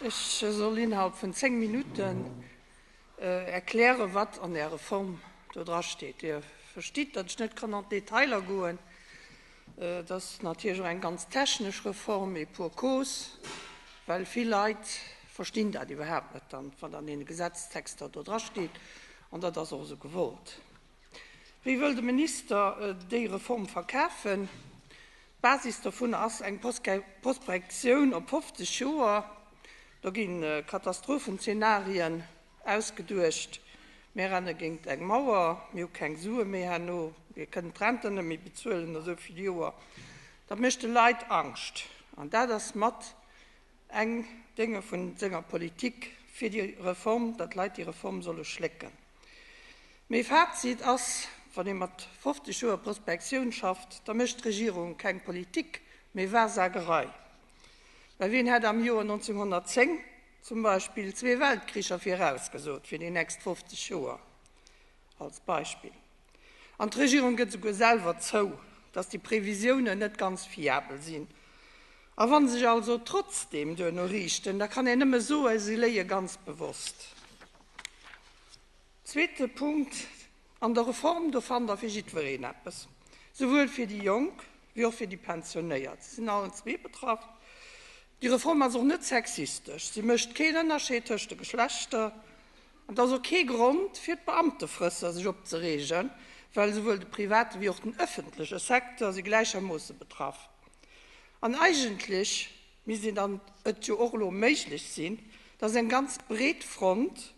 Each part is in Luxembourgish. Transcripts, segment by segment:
Ech soll innerhalb vun 10 Minutten erklären, wat an där Reform do drasteet. Dir verstitt, datt ech net kann an d'Detailer goen. Et ass natierlech och eng ganz technesch Reform, et pour cause, well vill Leit verstinn dat iwwerhaapt net dann, wat an deene Gesetztexter do drasteet. An dat ass och esou gewollt. Wéi wëll de Minister déi Reform verkafen? D'Basis dovun ass eng Prospektioun op 50 Joer. Do gi Katastrophenzeenarien ausgeduecht, Mir renne géint eng Mauer, mir hu keng Sue méi herno, mir kënnen d'Renten net méi bezuelen no esou vill Joer. Dat mécht de Leit Angscht. An dat ass mat eng Dénge vun senger Politik fir déi Reform, datt d'Leit déi Reform solle schlécken. Mee Fazit ass, wann ee mat 50 Joer Prospektioun schafft, da mécht d'Regierung keng Politik, mee Wahrsagerei. Well wien hätt am Joer 1910 zum Beispill zwee Weltkricher virausgesot fir déi nächst 50 Joer, als Beispill? An d'Regierung gëtt esouguer selwer zou, datt déi Previsiounen net ganz fiabel sinn. A wa se sech also trotzdeem duerno riichten, da kann een nëmme soen, si léie ganz bewosst. Zweete Punkt an der Reform, do fannt Der fir jiddwereen eppes, souwuel fir déi Jonk wéi och fir déi Pensionéiert. Si sinn allen zwee betraff. Déi Reform ass och net sexistesch, si mécht keen Ënnerscheed tëscht de Geschlechter. An et ass och kee Grond fir d'Beamtefrësser sech opzereegen, well souwuel de private wéi och den ëffentleche Secteur si gläichermoosse betraff. An eigentlech misst een dann et jo och elo méiglech sinn, dass eng ganz breet Front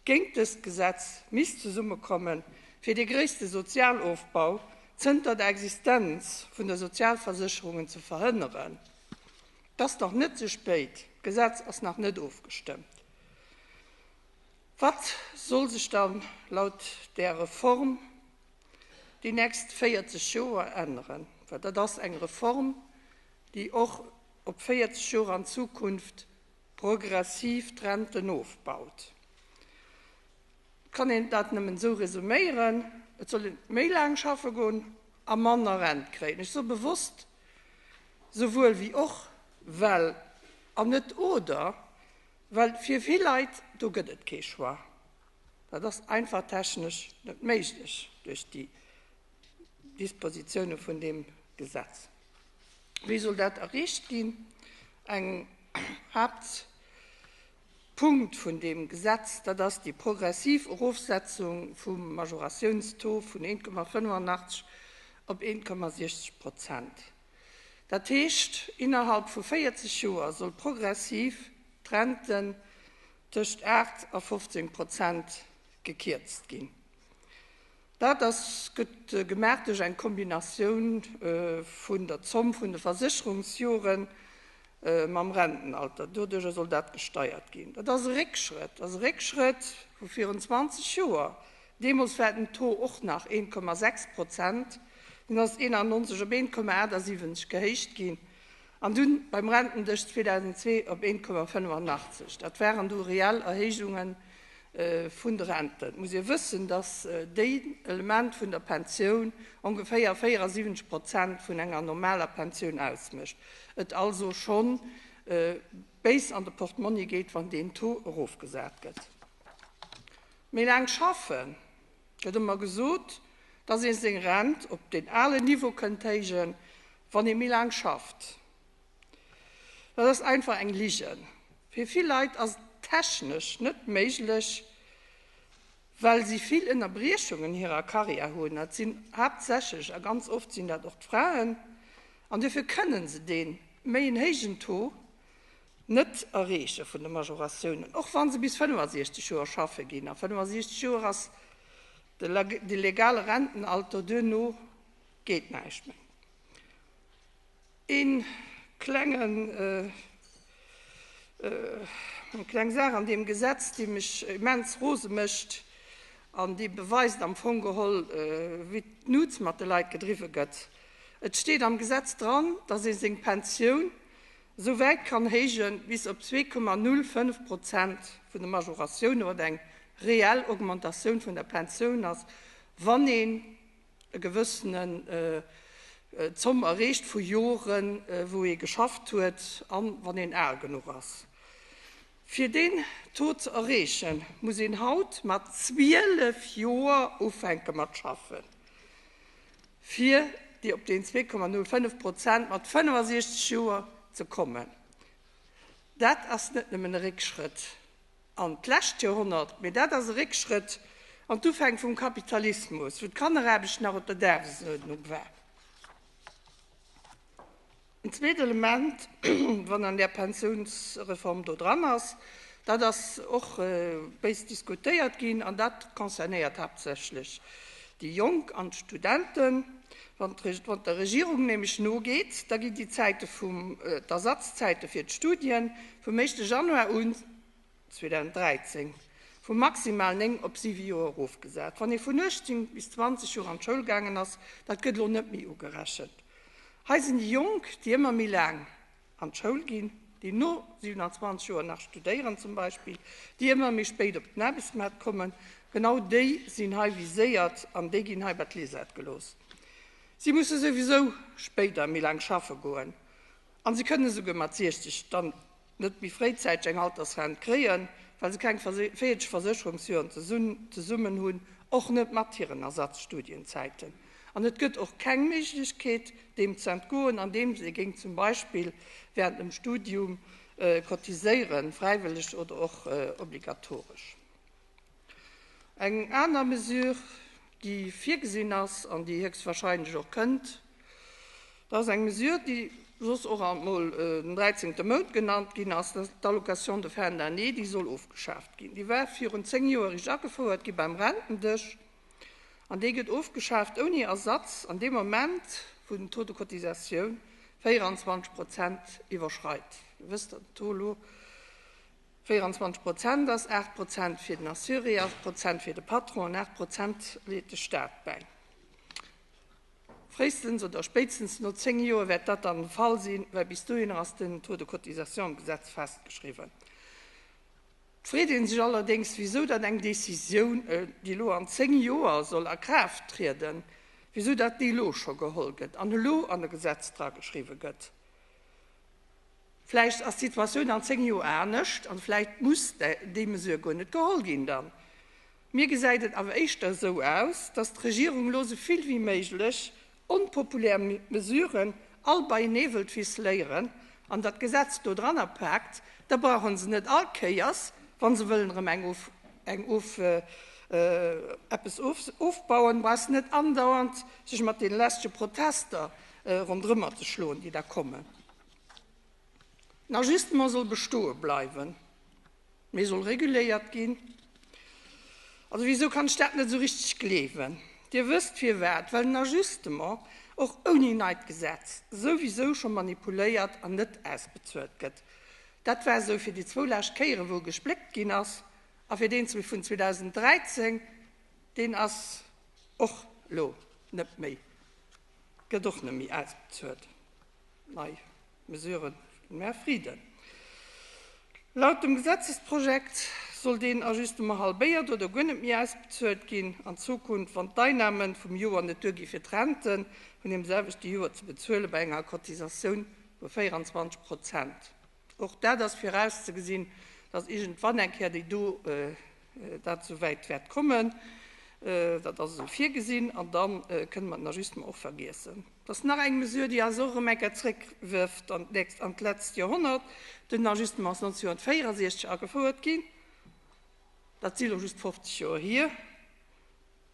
géint dëst Gesetz misst zesummekommen, fir dee gréisste Sozialofbau zënter der Existenz vun der Sozialversécherungen ze verhënneren. Et ass nach net ze spéit, d'Gesetz ass nach net ofgestëmmt. Wat soll sech dann laut där Reform déi nächst 40 Joer änneren? Well dat ass eng Reform, déi och op 40 Joer an Zukunft progressiv d'Renten ofbaut. Et kann een dat nëmmen esou resuméieren, Et soll een méi laang schaffe goen a manner Rent kréien. Ech soe bewosst souwuel wéi och, well, an net oder, well fir vill Leit, do gëtt et kee Choix. Dat ass einfach technesch net méiglech duerch déi Dispositioune vun deem Gesetz. Wéi soll dat erreecht ginn? Eng Haaptpunkt vun deem Gesetz, dat ass déi progressiv Erofsetzung vum Majoratiounstaux vun 1,85 op 1,60 Prozent. Dat heescht, innerhalb vu 40 Joer soll progressiv d'Renten tëscht 8 a 15 Prozent gekierzt ginn. Dat ass, gëtt gemaach duerch eng Kombinatioun vun der Zomm vun de Versécherungsjore mam Rentenalter. Doduercher soll dat gesteiert ginn. Dat ass e Réckschrëtt, dat ass e Réckschrëtt vu virun 20 Joer. Deemools war den Taux och nach 1,6 Prozent, deen ass 91 op 1,78 gehéicht ginn an dunn beim Rentendësch 2002 op 1,85. Dat waren du reell Erhéijungen vun de Renten. Et muss ee wëssen, datt déi Element vun der Pensioun ongeféier 74 Prozent vun enger normaler Pensioun ausmécht. Et also schonn béis an de Portmonni geet, wann deen Taux erofgesat gëtt. Méi laang schaffen, gëtt ëmmer gesot, datt ee seng Rent op deen alen Niveau kënnt héijen, wann ee méi laang schafft. Dat ass einfach eng Ligen. Fir vill Leit ass et technesch net méiglech, well si vill Ënnerbriechungen an hirer Karriär hunn. Dat sinn haaptsächlech a ganz oft sinn dat och d'Fraen. An duerfir kënnen se dee méi en héijen Taux net erreeche vun de Majoratiounen, och wa se bis 65 Joer schaffe ginn. A 65 Joer ass de legale Rentenalter, duerno geet näischt méi. Een klengen, eng kleng Saach an deem Gesetz, déi mech immens rose mécht an déi beweist am Fong geholl, wéi d'Nuz mat de Leit gedriwwe gëtt. Et steet am Gesetz dran, dass ee seng Pensioun esou wäit kann héijen, bis op 2,05 Prozent vun de Majoratiounen, wat eng reell Augmentatioun vun der Pensioun ass, wann een e gewëssenen Zomm erreecht vu Joren, wou ee geschafft huet an wann een al genuch ass. Fir deen Taux ze erreechen, muss een haut mat 12 Joer ufänke mat schaffen, fir déi op deen 2,05 Prozent mat 65 Joer ze kommen. Dat ass net nëmmen e Réckschrëtt an d'lescht Joerhonnert, mee dat ass e Réckschrëtt an d'Ufäng vum Kapitalismus, wou d'Kanneraarbecht nach op der Dagesuerdnung war. En zweet Element, wann an där Pensiounsreform do dran ass, dat ass och béis diskutéiert ginn an dat concernéiert haaptsächlech déi Jonk an d'Studenten. Wann der Regierung nämlech nogeet, da ginn déi Zäite vum, d'Ersatzzäite fir d'Studien vum éischte Januar un 2013 vu maximal 9 op 7 Joer erofgesat. Wann ee vun 18 bis 20 Joer an d'Schoul gaangen ass, dat gëtt elo net méi ugerechent. Hei sinn déi Jonk, déi ëmmer méi laang an d'Schoul ginn, déi no 27 Joer nach studéieren zum Beispill, déi ëmmer méi spéit op den Aarbechtsmaart kommen, genau déi sinn hei viséiert an déi ginn hei bei d'Lisette gelooss. Si musse souwisou spéider méi laang schaffe goen a si kënnen esouguer mat 60 dann net méi fréizäiteg eng Altersrent kréien, well se keng 40 Versécherungsjoren zesummen hunn, och net mat hiren Ersatzstudienzäiten. An et gëtt och keng Méiglechkeet, deem ze entgoen, andeems ee géing zum Beispill während dem Studium cotiséieren, fräiwëlleg oder och obligatoresch. Eng aner Mesure, déi virgesinn ass an déi héchstwahrscheinlech och kënnt, dat ass eng Mesure, déi soss och emol den dräizéngte Mount genannt ginn ass, dat ass d'Allocation de fin d'année, déi soll ofgeschaaft ginn. Déi war virun zéng Joer eréischt agefouert gi beim Rentendësch an déi gëtt ofgeschaaft ouni Ersatz an deem Moment, wou den Taux de cotisatioun 24 Prozent iwwerschreit. Dir wësst, datt den Taux elo 24 Prozent ass, 8 Prozent fir den Assuré, 8 Prozent fir de Patron an 8 Prozent leet de Staat bäi. Fréistens oder spéitstens no 10 Joer wäert dat dann de Fall sinn, well bis dohinner ass den Taux de cotisation am Gesetz festgeschriwwen. Et freet ee sech allerdéngs, wisou dat eng Décisioun, déi elo an 10 Joer soll a Kraaft trieden, wisou dat déi elo scho geholl gëtt an elo an e Gesetz drageschriwwe gëtt. Vläicht ass d'Situatioun an 10 Joer anescht an vläicht muss déi Mesure guer net geholl ginn dann. Mir gesäit et awer éischter esou aus, dass d'Regierung elo esou vill wéi méiglech onpopulär Mesuren all beienee wëllt ficeléieren an dat Gesetz do dranner paakt. Da brauche se net all Kéiers, wa se wëllen erëm eng of, eng of, eppes ofbauen, brauch se net andauernd sech mat deene lästege Protester ronderëmmer ze schloen, déi da kommen. Den Ajustement soll bestoe bleiwen, mee soll reguléiert ginn. Also wisou kann ech dat net esou richteg gleewen? Dir wësst firwat, well den Ajustement och ouni neit Gesetz souwisou scho manipuléiert an net ausbezuelt gëtt. Dat war esou fir déi zwou lescht Kéieren, wou gespléckt ginn ass, a fir deen vun 2013, deen ass och elo net méi, gëtt och net méi ausbezuelt. Nei Mesuren vum Här Frieden. Laut dem Gesetzesprojekt soll deen Ajustement halbéiert oder guer net méi ausbezuelt ginn an Zukunft, wann d'Einnahmen vum Joer net duergi fir d'Rente vun deem selwechte Joer ze bezuelen, bei enger Cotisatioun vu 24 Prozent. Och dat ass virauszegesinn, dass iergendwann eng Kéier déi do dat esouwäit wäert kommen. Dat ass esou virgesinn an da kënne mer den Ajustement och vergiessen. Et ass nach eng Mesure, déi eis och erëm eng Kéier zréckwërft an d'nächst, an d'letzt Joerhonnert. Den Ajustement ass 1964 agefouert ginn. Dat si lo just 50 Joer hier.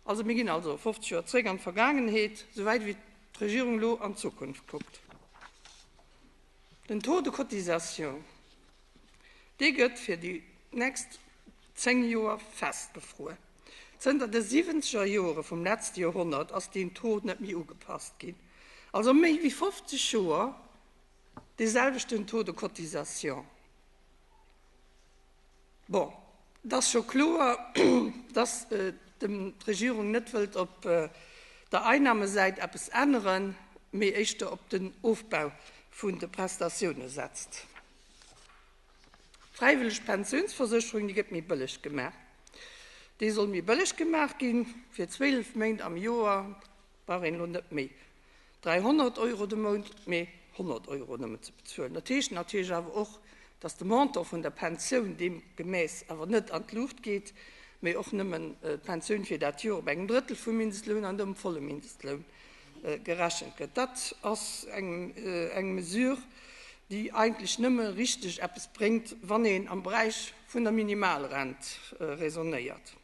Also mir ginn also 50 Joer zréck an d'Vergaangenheet, souwäit wéi d'Regierung elo an d'Zukunft kuckt. Den Taux de cotisation, dee gëtt fir déi nächst 10 Joer festgefruer. Zënter de siwwenzeger Joere vum letzte Joerhonnert ass deen Taux net méi ugepasst ginn. Also méi wéi 50 Joer dee selwechten Taux de cotisation. Bon, et ass scho kloer, dass d'Regierung net wëllt op der Einnahmesäit eppes änneren, mee éischter op den Ofbau vun de Prestatioune setzt. D'fräiwëlleg Pensiounsversécherung, déi gëtt méi bëlleg gemaach. Déi soll méi bëlleg gemaach ginn, fir 12 Méint am Joer brauch een elo net méi 300 Euro de Mount, mee 100 Euro nëmmen ze bezuelen. Dat heescht natierlech awer och, Dass de Montant vun der Pensioun deem gemäss awer net an d'Luucht geet, mee och nëmmen d'Pensioun fir dat Joer op engem Drëttel vum Mindestloun an dem volle Mindestloun gerechent gëtt. Dat ass eng Mesure, déi eigentlech nëmme richteg eppes bréngt, wann een am Beräich vun der Minimalrent raisonnéiert.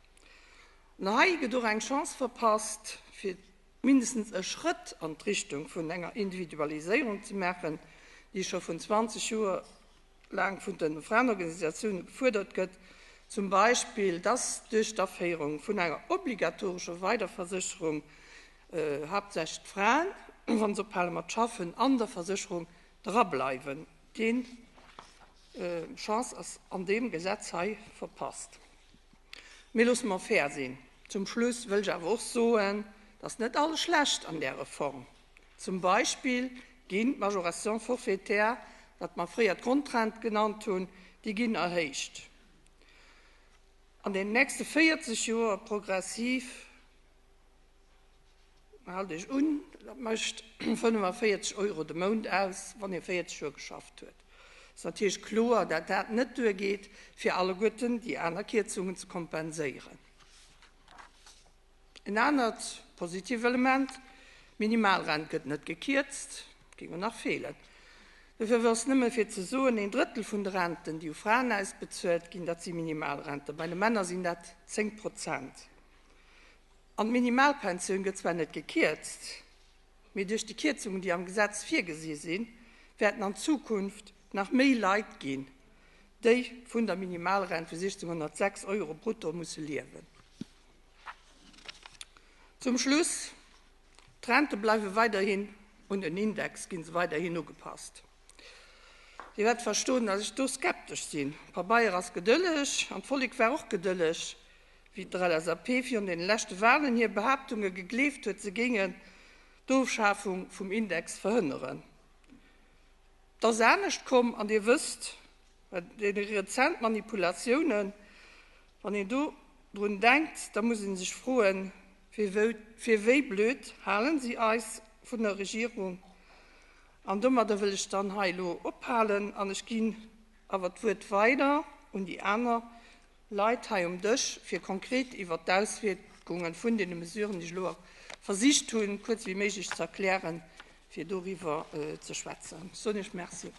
An hei gëtt och eng Chance verpasst, fir mindestens e Schrëtt an d'Richtung vun enger Individualiséierung ze maachen, déi scho vun 20 Joer laang vun de Fraenorganisatioune gefuerdert gëtt, zum Beispill dass duerch d'Aféierung vun enger obligatorescher Weiderversécherung haaptsächlech d'Fraen, wa se ophale mat schaffen, an der Versécherung drableiwen. Déi Chance ass an deem Gesetz hei verpasst. Mee loosse mer fair sinn. Zum Schluss wëll ech awer och soen, dass net alles schlecht an där Reform. Zum Beispill ginn d'Majorations forfaitaires, wat mer fréier d'Grondrent genannt hunn, déi ginn erhéicht an den nächste 40 Joer progressiv. Haalt Iech un, dat mécht 45 Euro de Mount aus, wann ee 40 Joer geschafft huet. Et ass natierlech kloer, dat dat net duergeet, fir alleguerten déi aner Kierzungen ze kompenséieren. En anert positiv Element, D'Minimalrent gëtt net gekierzt, géing jo nach feelen. Dofir ass nëmme fir ze soen, een Drëttel vun de Renten, déi u Fraen ausbezuelt ginn, dat si Minimalrenten. Bei de Männer sinn dat 10 Prozent. An d'Minimalpensioun gëtt zwar net gekierzt, mee duerch déi Kierzungen, déi am Gesetz virgesi sinn, wäerten an Zukunft nach méi Leit ginn, déi vun der Minimalrent vu 1.606 Euro brutto musse liewen. Zum Schluss, D'Rente bleiwe weiderhin un den Index, gi se weiderhin ugepasst. Dir wäert verstoen, datt ech do skeptesch sinn. Pabeier ass gedëlleg an d'Vollek war och gedëlleg, wéi d'LSAP virun deene leschte Wahlen hir Behaaptunge gegleeft huet, se géingen d'Ofschafung vum Index verhënneren. Et ass anescht komm an Dir wësst, bei deene rezent Manipulatiounen, wann een do drun denkt, da muss ee sech froen, Fir wéi blöd halen si eis vun der Regierung? An domadder wëll ech dann hei elo ophalen an ech ginn awer d'Wuert weider un déi aner Leit hei um Dësch, fir konkret iwwert d'Auswierkunge vun deene Mesuren, déi ech elo versicht hunn, kuerz wéi méiglech ze erklären, fir doriwwer ze schwätzen. Ech soen Iech Merci.